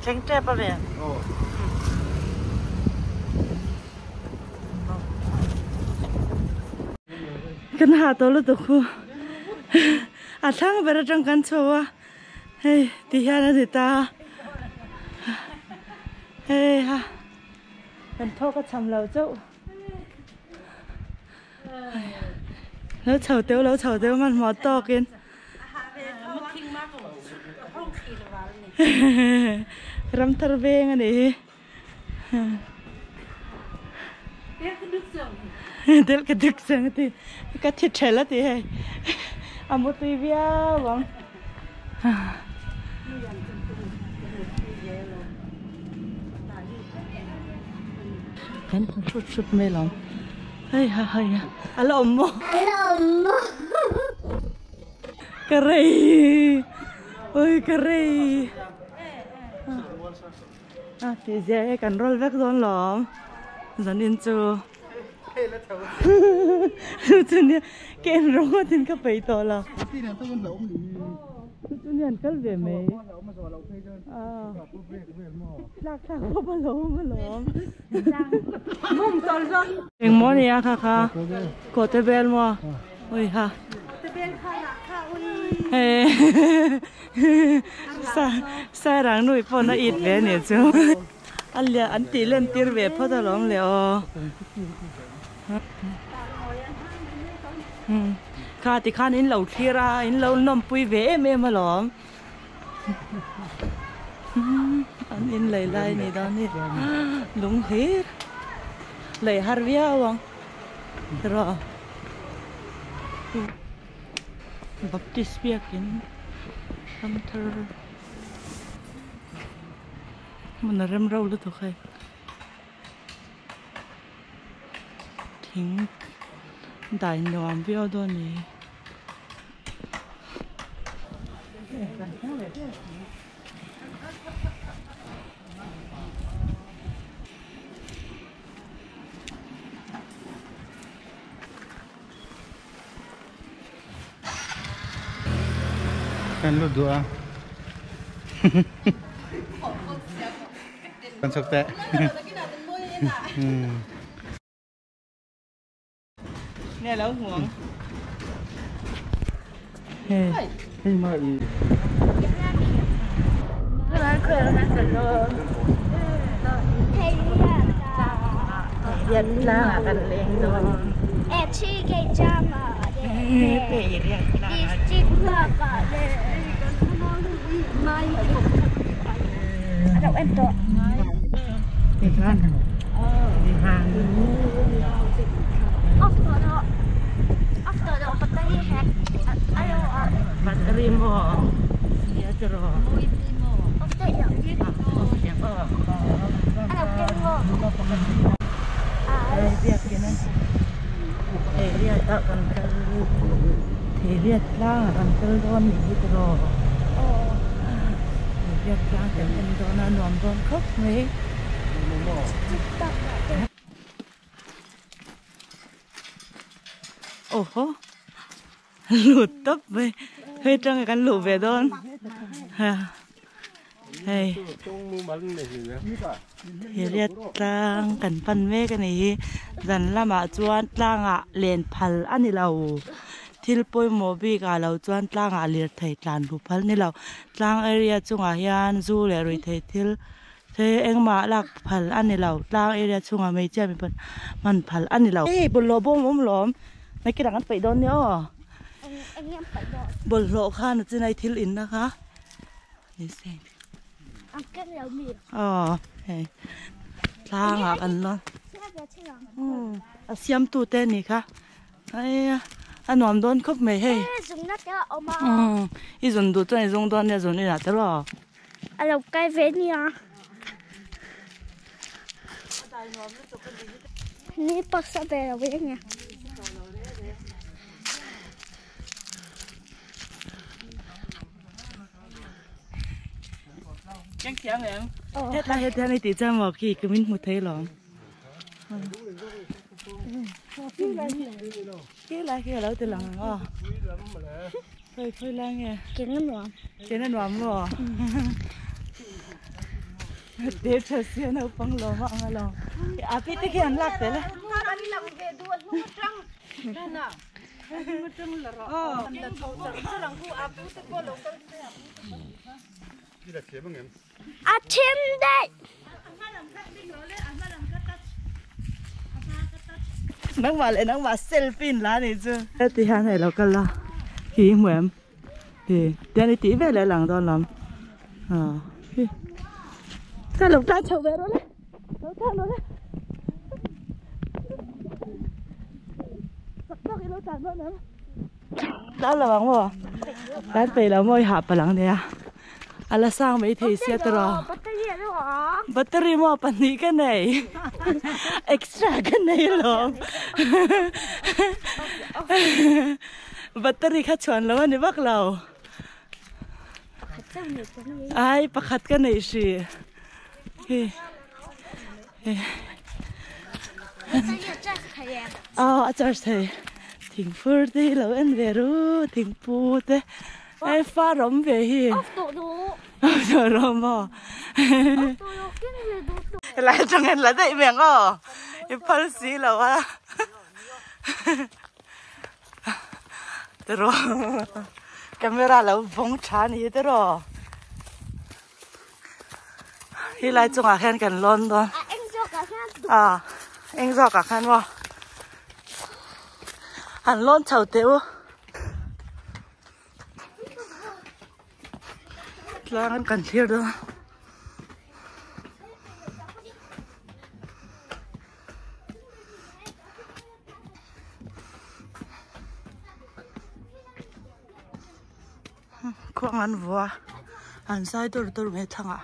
Thleng tep a ve. Kan ha tawh lutuk khu a thlang ber atang kan chho a hei ti hian a ni ta hei ha kan thawk a cham lo chauh lo chho teuh lo chho teuh hmanhmawh tawkin. Ramthar veng a nih hi. Del ka duk chang a ti. Ka thi ṭhel a ti hei. A mu tui viau ang. Kan hrut hrut mai lo. Hei ha hei ha. A la awm maw? A la awm maw? Ka rei. Oi ka rei. A ti zia e kan roll vek dawn lawm. Zanin chu. Chu chu nia ke en rawng a tin ka peih tawh lo. Chu chu nia an kal ve mai. Tlak thlak pawp a lo awm alawm. Engmaw nia kha kha kawte bel maw ui ha. Sairang nui pawn a it ve a nih chu. A lian an tih len tir ve phawt alawm le aw. Kha tikhan in lo thlir a in lo nawmpui ve em em alawm. An in lei lai ni dawn hi lung hlir lei har viau ang erawh Baptist biakin ramthar hmun a rem reuh lutuk hei thing dai nuam viau dawn a ni. Kan lut duh a. Kan chhuk teh. Nè lo huang. Hei ma i. Oho lut tawp mai hei tang kan luh ve dawn ha hei riat tlang kan pan mek a ni hi zan lamah chuan tlangah len phal a ni lo thil pawimawh bik ah lo chuan tlangah lirthei tlan luh phal a ni lo tlang area chungah hian zu leh ruihtheih thil He engmah lak phal a ni lo, tlang area chhungah hmeichhia mipa hman phal a ni lo. Hei bawlhhlawh bawm a awm lawm, nakin ah kan paih dawn nia aw. Bawlhhlawh khan a chinai thil inna kha ni se. Aw hei tlangah kan la a siamtu te a ni kha Aia a nuam dawn khawp mai hei. I zun duh chuan i zung dawn nia zun inah te rawh. A lo kai ve nia. Ni paksa ve lo ve nia. Keng thiam em? Hetlai he tian i tih chuan maw khi ka min hmu thei lawm. Khi lai khi a lo ti lang ang aw. Khawi khawi lai nge? Ken a nuam. Ken a nuam maw? Te tha sia naupang lawm a ang alawm. A pi te khi an lak tel a. A thim daih. Nangmah leh nangmah selfie in la ni chu. Heti hian hei lo kal a hi hmu em hi tian i tih vel leh lang dawn lam ah hi ka lo tlan chho ve rawh le lo tlan rawh le chak tawk i lo tlan dawn em tlan lo ang maw tlan peih lo maw i hah palh ang nia. A la sang mai thei sia tawrh a. Battery maw pahnih ka nei. Extra ka nei alawm. Battery kha chhuan lo a ni vak lo. Ai pakhat ka nei hrih. Hi. Aw a charge thei. Thingfur te hi lo en ve ru thingpu te. Hei far awm ve hi. Off tawh duh. Off tawh rawh maw. Off tawh lo keng ve duh tawh. Helai atang hian la daih mai ang aw. I phal si lo a. Tiraw camera lo vawng tha a ni hi tiraw. Helai chungah hian kan lawn dawn. A eng zawkah hian. A eng zawkah khan maw. An lawn chho teh u. Tlang an kan thlir dawn. Khuang an vua an zai dur dur mai thlang ah.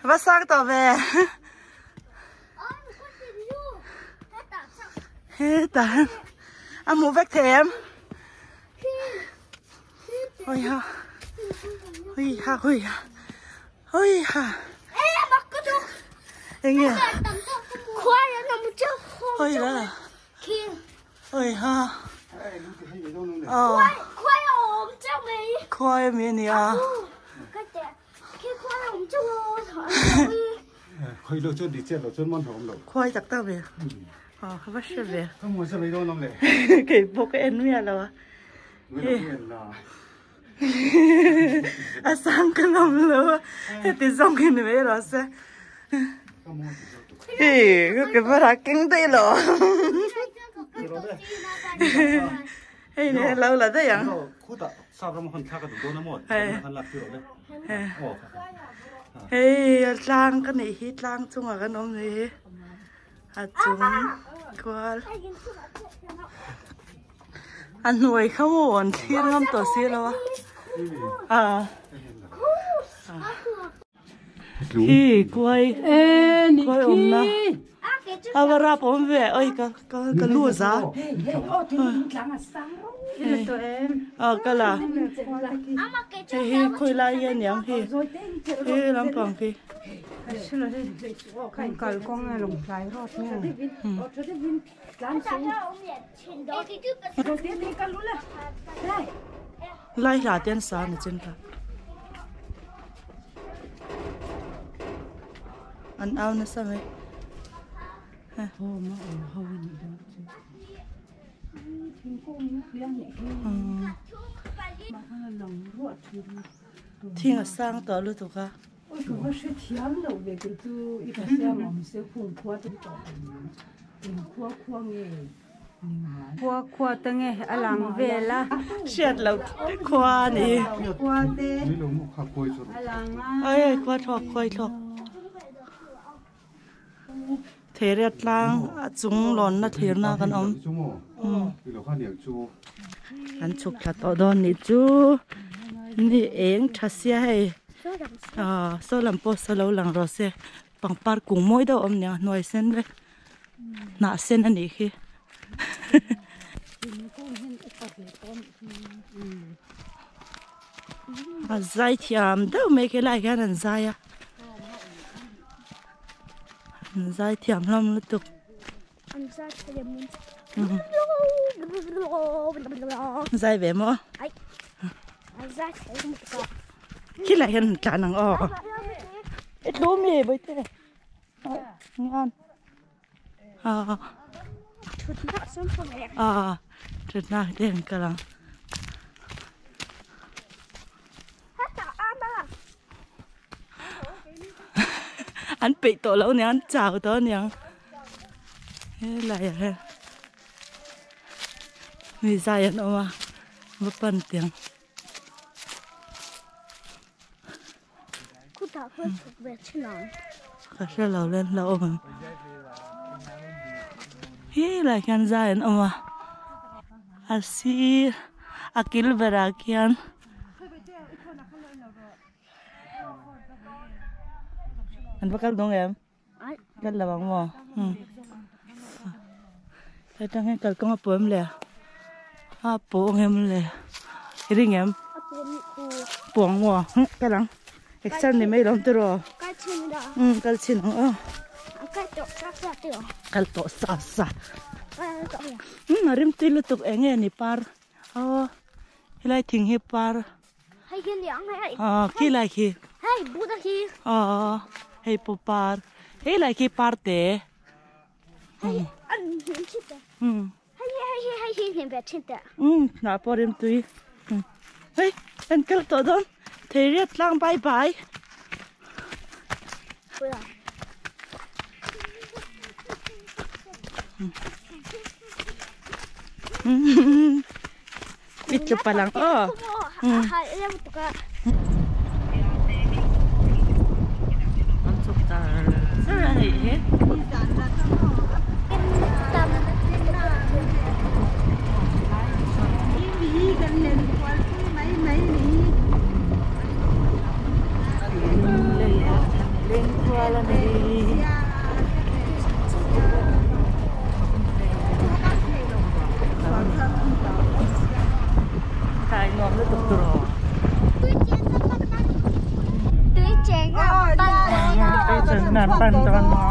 Va sang tawh ve. Hetah a hmuh vek thei em? Ôi ha. Ôi ha ôi ha. Ôi ha. Enge. Ôi la. Ôi ha. Ờ. Khuai mi ni a. Khuai tak tak ve. Ờ, va hre ve. Kei pawh ka en miah lo a. A sang ka ngam lo a. Heti zawng hi ni mai rawh se. Hi, ka camera keng daih lo. Hei ne lo la daih ang. Hei a tlang ka neih hi tlang chungah kan awm ni hi. A chung kual. A hnuai kha maw an thlir ngam tawh si lo a. A. Hi kuai kuai awmna a va rap awm ve oi ka ka ka lu za a ka la hei hi khawi lai nge niang hi he lampang khi Lai hla te an sa a ni chin kha. An au nasa mai. Thing a sang tawh lutuk a. Khua khua te nge a lang vel a. Hriat loh khua a ni. Khua te a lang a. Oi oi khua thlawk khuai thlawk. Theriat tlang a chung lawnna thlirna kan awm. Kan chhuk thla tawh dawn nih chu ni eng tha sia hei ah saw lam pawh saw lo lang rawh se pangpar kung mawi deuh a awm nia hnuai sen vek hnah sen a nih khi a zai thiam deuh mai khi lai hian an zai a an zai thiam hlawm lutuk. Zai ve maw? Khilai hian tlan ang aw. I tlu mi Bawihte. Ngan. A thutna te an kal ang. An peih tawh lo aniang an chau tawh aniang helaiah hian mi zai an awm a va pan tiang. Ka hre lo le an hlauhawm ang helaiah hian zai an awm a a sir a kil berah khian. An va kal dawng em? Kal lo ang maw? Hetang hian kalkawng a pawh em le? A pawh ang em le? I ring em? Pawh ang maw? Kal ang. Exam ni mai lo ang tiraw? Kal chin ang. Kal chin ang aw. Kal tawh sa sa tiraw? Kal tawh sa sa. A rim tui lutuk eng nge ni par? Aw helai thing hi par. Hei khi ni ang hei. Aw khi lai khi. Hei buta khi. Aw hei pawh par. Hei lai khi par te. Hei an hnim thin te. Hei hei hei hei hi hnim ve thin te. Hnah pawh rim tui. Hei an kal tawh dawn. Thei riat tlang bye bye. I tlu palh ang aw. An chhuk char char a nih hi. Lengkual a ni. Tlai nuam lutuk tur aw. Tui cheng a pan dawn a. Tui cheng a pan dawn a.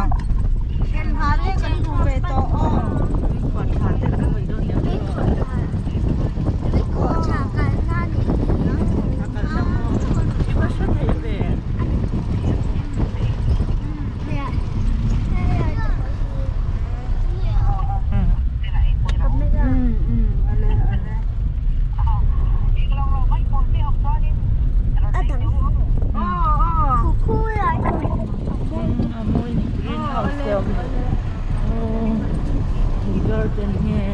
Garden nge.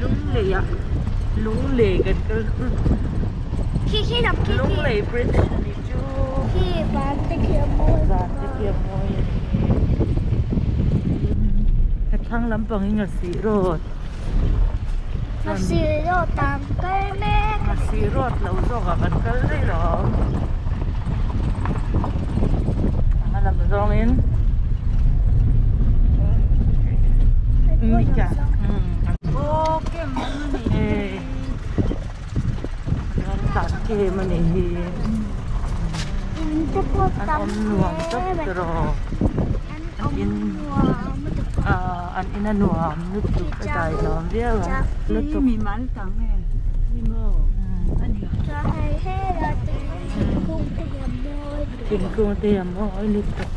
Lunglei ah Lunglei kan kal Lunglei bridge a ni chu. Van te khi a mawi a ni. A thlang lampang hi Ngasih road. Ngasih road ah an kal mek. Ngasih road lo zawk ah kan kal daih lo. A lam zawngin kem a nih hi an awm nuam tawp tawh in ah an in a nuam lutuk a dai nuam viau ang lutuk. Thingkung te hi a mawi lutuk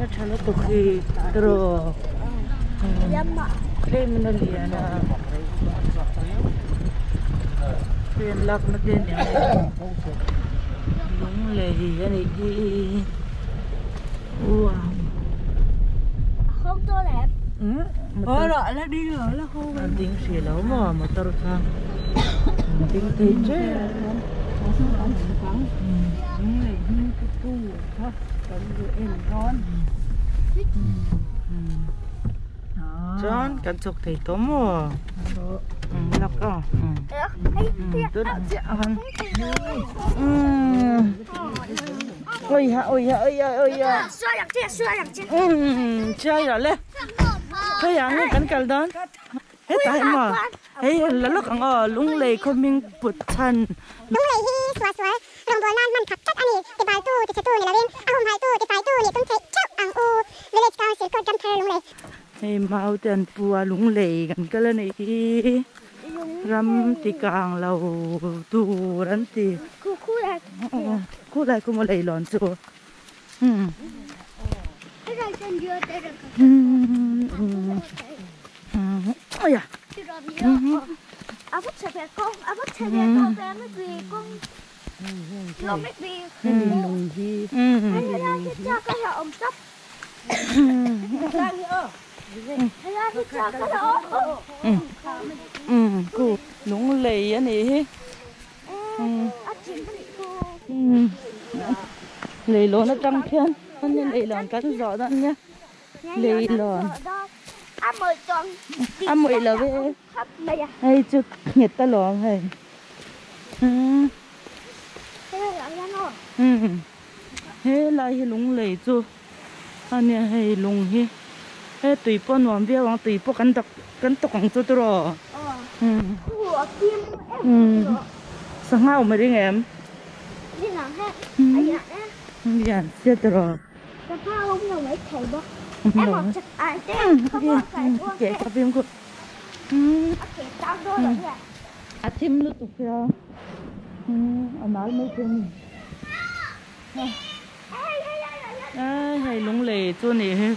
a tha lutuk hi tiraw tlem in a lian a pen lakna te a ni ang lung lei a nih hi uau a ding hrih lo maw motor kha a ding thei tep. Chuan kan chhuk thei tawh maw lak a tunah chiah a han awiha awiha awiha awiha chhiai rawh le khawih ah nge kan kal dawn. Hetah hi maw hei la lawk ang aw Lunglei khaw hming put chhan. Lunglei hi sual sual rawngbawlnan hman khat tlat a ni. Tibaltu, tichhetu ni lovin a humhalhtu, tifaitu nih tum theih theuh ang u. Hei mau te an pu a lunglei kan kal a nih hi ram ti kang lo tur an ti khulai khu maw leilawn chu umm Lunglei a nih hi leilawn atang khian leilawn kan zawh dawn nia leilawn a mawih lo e hei chu nghet alawm hei helai hi lunglei chu a nia hei lung hi he tui pawh a nuam viau ang tui pawh kan dak kan tawk ang chu tiraw sangha awm a ring em lian sia tiraw a thim lutuk hian a nal mai thei a ni. Ai hei lunglei chu a nih hi.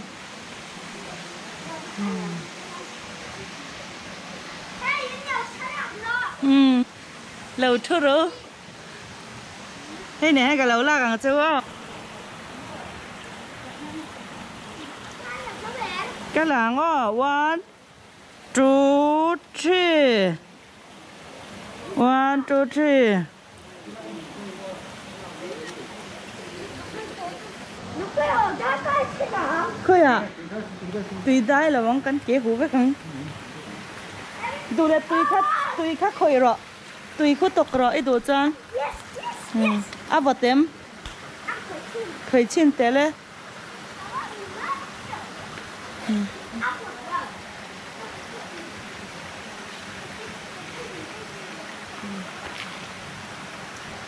Umm lo thu ru hei nen hian ka lo lak ang chu aw. Ka la ang aw one two three one two three. Khawiah tui dai lo ang kan ke huh vek ang duh leh tui kha tui kha khawih rawh tui khu tawk rawh i duh chuan a vawt em khawih chhin tel e.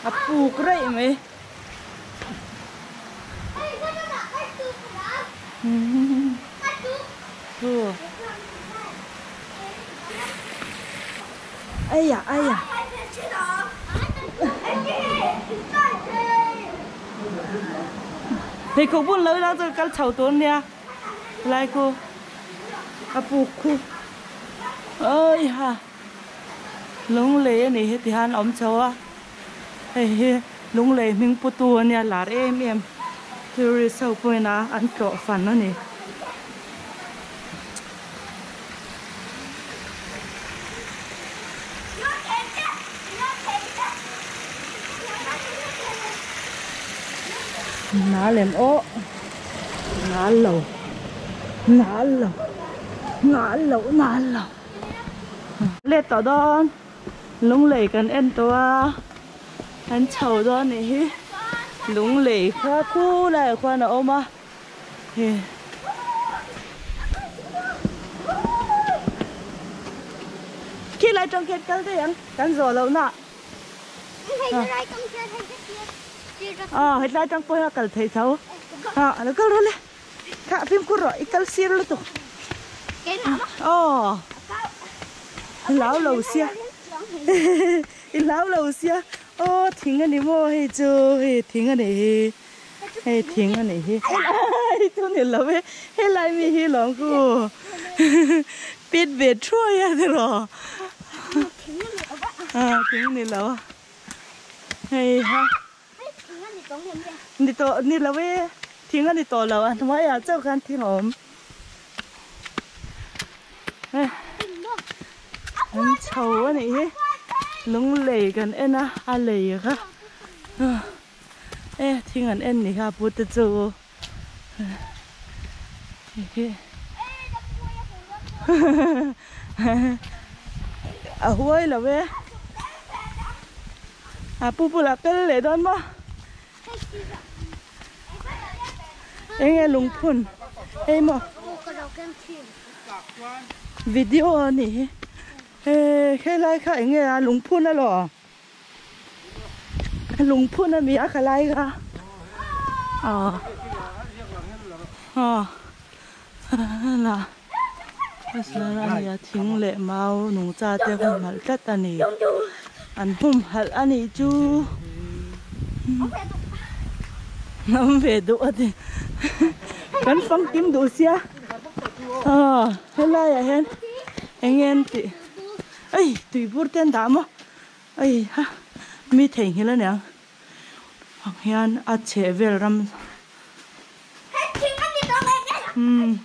A puk raih mai. Aya aya. Pheikhawk bun lo ila chuan kal chho tur ania helai khu a puk khu awiha lunglei a nih hi ti hian a awm chho a hei hi lunglei hming pu tu ania lar em em tourist ho pawhin a an tlawh fan a ni. Nal em aw nal lo nal lo nal lo nal lo let tawh dawn lunglei kan en tawh a an chho dawn a nih hi lunglei khua khu laiah khuan a awm a. Khi lai tang khian kal daih ang kan zawh loh na ah hetlai tang pawh hian a kal theih tho ah a lo kal rawh le kha fimkhur rawh i kal sir lutuk aw i hlau lo sia i hlau lo sia aw thing a ni maw hei chu hei thing a nih hi. Hei thing a nih hi hei chu ni lo e helai mi hi lawm ku pit ve thuai a tiraw ah thing ni lo a hei ha ni tawh ni lo e thing a ni tawh lo a hnuaiah chauh khan thing a awm an chho a nih hi lunglei kan en a a lei kha. E thing an en ni kha pu te chu a huai lo e a pu bulah kal leh dawn maw eng nge lungphun hei maw video a nih hi he helai kha eng nge a lungphun alaw. Lungphun a mi a ka lai kha aw aw la. Sual a ni a thing leh mau nungcha te humhalh tlat a ni an humhalh a nih chu awm ve duh a ti kan famkim duh sia aw helai ah hian eng nge an tih ei tui bur te an dah maw ei ha mi theihnghilh a niang ang hian a chheh vel ram umm.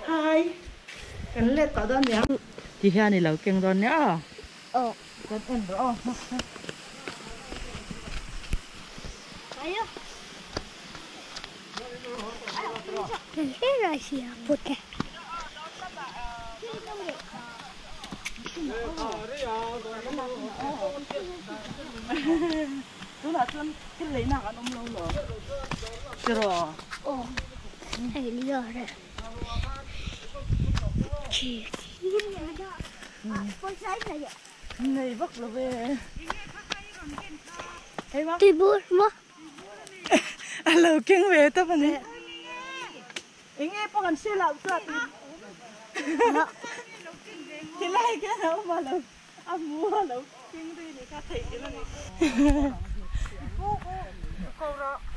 Hi kan let tawh dawn nia ti hian i lo keng dawn nia aw aw kan en rawh aw Tunah chuan thil leinak an awm lo lo tiraw? Aw hei liar e. Nei vak lo ve. Hei ma. Tibur maw? A lo keng ve tawp a ni. Enge pawh kan hre loh chuan Tilai khian a awm a lo a hmu a lo keng ri ni kha theih nghilh a ni.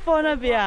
Phone a bia.